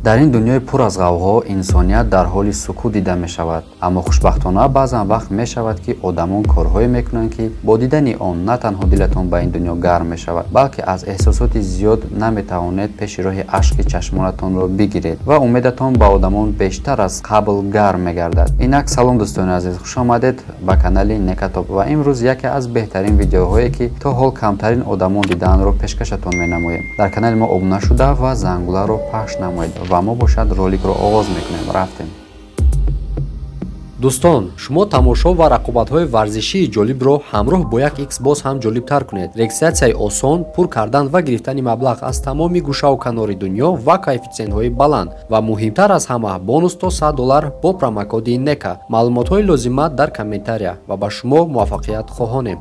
Дар ин дунёи пур аз ғавғо инсоният дар ҳоли сукут дида мешавад. Аммо хушбахтона баъзан вақт мешавад, ки одамон корҳое мекунанд, ки бо дидани он на танҳо дилатон ба ин дунё гарм мешавад, балки аз эҳсосоти зиёд наметавонед пеши роҳи ашки чашмонатонро бигиред ва умедатон ба одамон бештар аз қабл гарм мегардад. Инак салом дӯстони азиз, хуш омадед ба канали Некатоп ва имрӯз яке аз беҳтарин видеоҳое, ки то ҳол камтарин одамон дидаанро пешкашатон менамоем. Дар канали мо обуна шуда ва зангуларо пахш намоед ва мо бошад роликро оғоз мекунем. Рафтем. Дӯстон, шумо тамошо ва рақобатҳои варзишии ҷолибро ҳамроҳ бо як X боз ҳам ҷолибтар кунед. Регистратсияи осон, пур кардан ва гирифтани маблағ аз тамоми гӯшаву канори дунё ва коэффитсиентҳои баланд ва муҳимтар аз ҳама бонус то $100 бо промокоди NEKA. Маълумотҳои лозима дар комментария ва ба шумо муваффақият хоҳонем.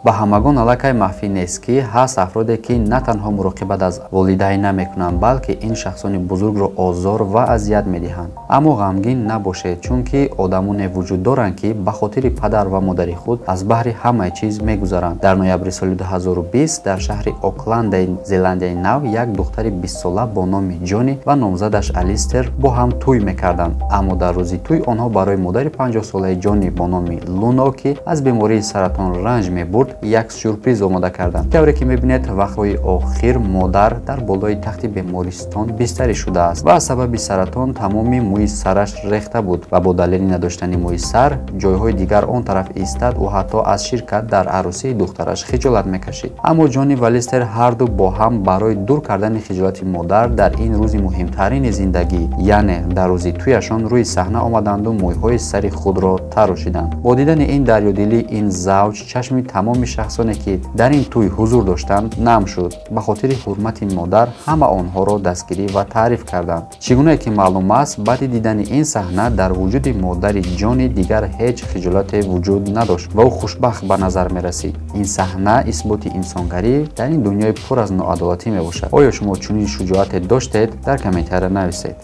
Ба ҳамагон аллакай маҳфӣ нест, ки ҳаст афроде, ки на танҳо муроқибат аз волидайн намекунанд, балки ин шахсони бузургро озор ва азият медиҳанд. Аммо ғамгин набошед, чунки одамоне вуҷуд доранд, ки ба хотири падар ва модари худ аз баҳри ҳамаи чиз мегузаранд. Дар ноябри соли 2020 дар шаҳри Окландаи Зеландияи Нав як духтари 20сола бо номи Ҷони ва номзадаш Алистер бо ҳам тӯй мекарданд. Аммо дар рӯзи тӯй онҳо барои модари 50солаи Ҷони бо номи Луно, ки аз бемории саратон ранҷ мебурд, як сюрприз омода карданд. Тавре ки мебинед, вақтҳои охир модар дар болои тахти бемористон бистарӣ шудааст ва аз сабаби саратон тамоми мӯи сараш рехта буд ва бо далели надоштани мӯи сар ҷойҳои дигар он тараф истад. Ӯ ҳатто аз ширкат дар арӯсии духтараш хиҷолат мекашид. Аммо Ҷони ва Листер ҳарду бо ҳам барои дур кардани хиҷолати модар дар ин рӯзи муҳимтарини зиндагӣ, яъне дар рӯзи тӯяшон, рӯи саҳна омаданду мӯйҳои сари худро тарошиданд. Бо дидани ин дарёдилӣ ин завҷ чашми тамоми шахсоне, ки дар ин тӯй ҳузур доштанд, нам шуд. Ба хотири ҳурмати модар ҳама онҳоро дастгирӣ ва таъриф карданд. Чӣ гунае ки маълум аст, баъди дидани ин саҳна дар вуҷуди модари Ҷони дигар ҳеҷ хиҷолате вуҷуд надошт ва ӯ хушбахт ба назар мерасид. Ин саҳна исботи инсонгарӣ дар ин дунёи пур аз ноадолатӣ мебошад. Оё шумо чунин шуҷоате доштед? Дар комментария нависед.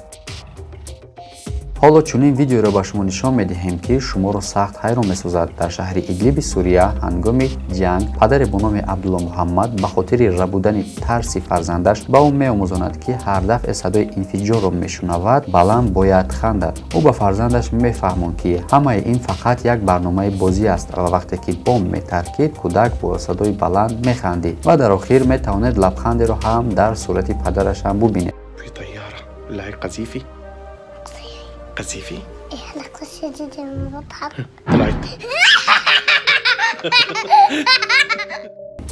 Ҳоло чунин видеоро ба шумо нишон медиҳем, ки шуморо сахт ҳайрон месозад. Дар шаҳри Идлиби Сурия ҳангоми ҷанг падаре бо номи Абдулло Муҳаммад ба хотири рабудани тарси фарзандаш ба ӯ меомӯзонад, ки ҳар дафъе садои инфиҷорро мешунавад, баланд бояд хандад. Ӯ ба фарзандаш мефаҳмонд, ки ҳамаи ин фақат як барномаи бозӣ аст ва вақте ки бомб метаркид, кӯдак бо садои баланд механдид ва дар охир метавонед лабхандеро ҳам дар сурати падараш ҳам бубинед. قذيفي؟ إيه هلا قصة جديدة بضحك. طلعت.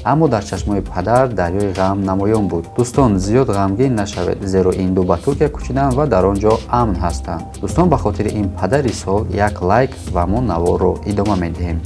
Аммо дар чашмои падар дарёи ғам намоён буд. Дӯстон, зиёд ғамгин нашавед, зеро ин ду ба Туркия кӯчиданд ва дар он ҷо амн ҳастанд. Дӯстон, ба хотири ин падари сол як лайк ва мо наворро идома медиҳем.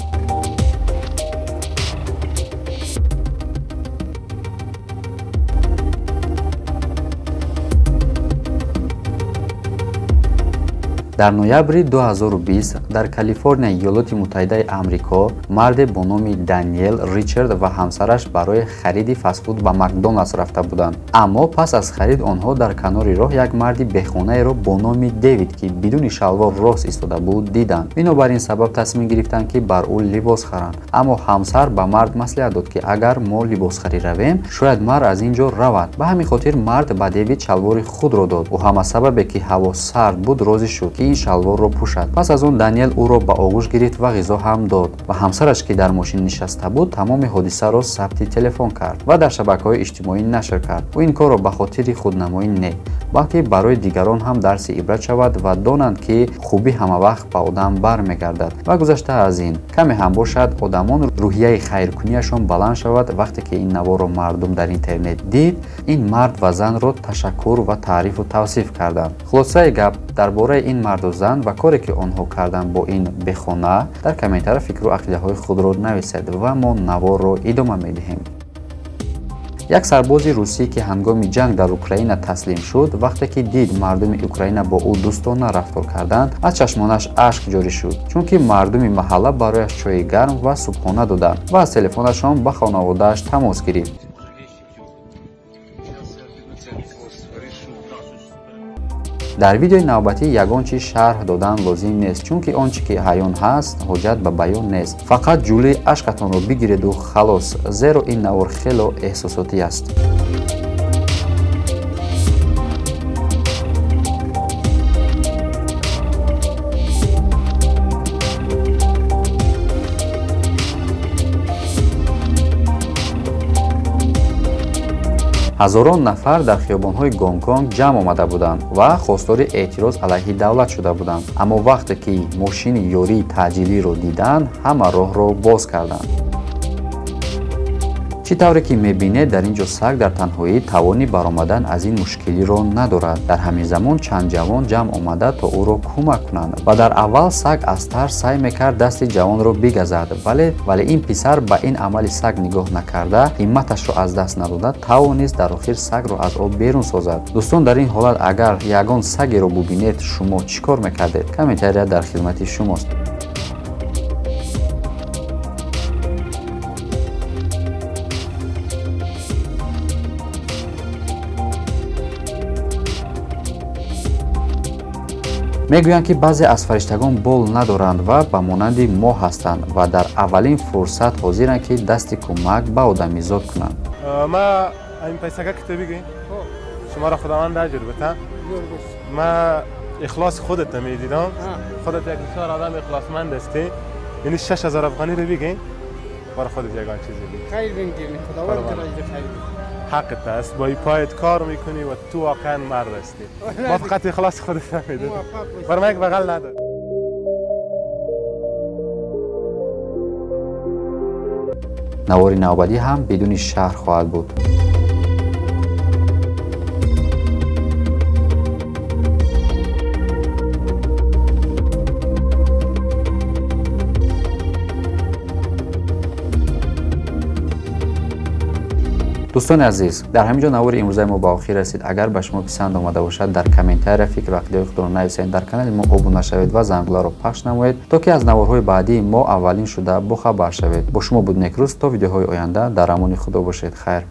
Дар ноябри 2020 дар Калифорния, Иёлоти Муттаҳидаи Амрико, марде бо номи Даниел Ричард ва ҳамсараш барои хариди фастфуд ба Макдоналдс рафта буданд. Аммо пас аз харид онҳо дар канори роҳ як марди бехонаеро бо номи Дэвид, ки бидуни шалвор рост истода буд, диданд. Бинобар ин сабаб тасмим гирифтанд, ки бар ӯ либос харанд. Аммо ҳамсар ба мард маслиҳат дод, ки агар мо либосхарӣ равем, шояд мард аз ин ҷо равад. Ба ҳамин хотир мард ба Дэвид шалвори худро дод. Ӯ ҳам аз сабабе, ки ҳаво сард буд, розӣ шуд, ки ин шалворро пӯшад. Пас аз он Даниел ӯро ба оғӯш гирифт ва ғизо ҳам дод ва ҳамсараш, ки дар мошин нишаста буд, тамоми ҳодисаро сабти телефон кард ва дар шабакаҳои иҷтимоӣ нашр кард. Ӯ ин корро ба хотири худнамоӣ не, балки барои дигарон ҳам дарси ибрат шавад ва донанд, ки хубӣ ҳамавақт ба одам бармегардад. Ва гузашта аз ин, каме ҳам бошад, одамон рӯҳияи хайркунияшон баланд шавад. Вақте ки ин наворро мардум дар интернет дид, ин мард ва занро ташаккур ва таърифу тавсиф карданд. Хулосаи гап дар бораи ин марду зан ва коре, ки онҳо карданд бо ин бехона, дар комментария фикру ақидаҳои худро нависед ва мо наворро идома медиҳем. Як сарбози русӣ, ки ҳангоми ҷанг дар Украина таслим шуд, вақте ки дид мардуми Украина бо ӯ дӯстона рафтор карданд, аз чашмонаш ашк ҷорӣ шуд, чунки мардуми маҳалла барояш чойи гарм ва субҳона доданд ва аз телефонашон ба хонаводааш тамос гирифт. Дар видеои навбатӣ ягон чиз шарҳ додан лозим нест, чунки он чӣ ки ҳаён ҳаст, ҳоҷат ба баён нест. Фақат ҷулии ашкатонро бигиреду халос, зеро ин навор хело эҳсосотӣ аст. Ҳазорон нафар дар хиёбонҳои Гонконг ҷамъ омада буданд ва хостори эътироз алайҳи давлат шуда буданд. Аммо вақте ки мошини ёрии таъҷилиро диданд, ҳама роҳро боз карданд. Чӣ тавре ки мебинед, дар ин ҷо саг дар танҳоӣ тавони баромадан аз ин мушкилиро надорад. Дар ҳамин замон чанд ҷавон ҷамъ омада то ӯро кӯмак кунанд ва дар аввал саг аз тарс саъй мекард дасти ҷавонро бигазад, вале ин писар ба ин амали саг нигоҳ накарда, ҳимматашро аз даст надода, тавонист дар охир сагро аз об берун созад. Дӯстон, дар ин ҳолат агар ягон сагеро бубинед, шумо чӣ кор мекардед? Комментария дар хидмати шумост. Мегӯянд, ки баъзе аз фариштагон бол надоранд ва ба монанди мо ҳастанд ва дар аввалин фурсат ҳозиранд, ки дасти кӯмак ба одамизод кунанд. Ма ин пайсага ки ту бигӯӣ, шуморо худованд аҷр битан. Ма ихлос худат намедидам, худат як бисёр одам ихлосманд ҳастӣ. Яъне 6000 афғониро бигӯӣ, барои худат ягон чизе бигӯ. Хайр бигирӣ, худованд туро аҷри хайр бидиҳад. حقت است، با پایت کار میکنی و تو واقعا مرد هستی. ما فقط اخلاص خودت نمیدونی، برای من یک بغل نداره. Навори навбатӣ ҳам бидуни шаҳр хоҳад буд. Дӯстони азиз, дар ҳамин ҷо навори имрӯзаи мо ба охир расид. Агар ба шумо писанд омада бошад, дар комментария фикру ақидаҳои худро нависед, дар канали мо обуна шавед ва зангуларо пахш намоед, то ки аз наворҳои баъдии мо аввалин шуда бохабар шавед. Бо шумо буд Некрӯз. То видеоҳои оянда дар амони Худо бошед. Хайр.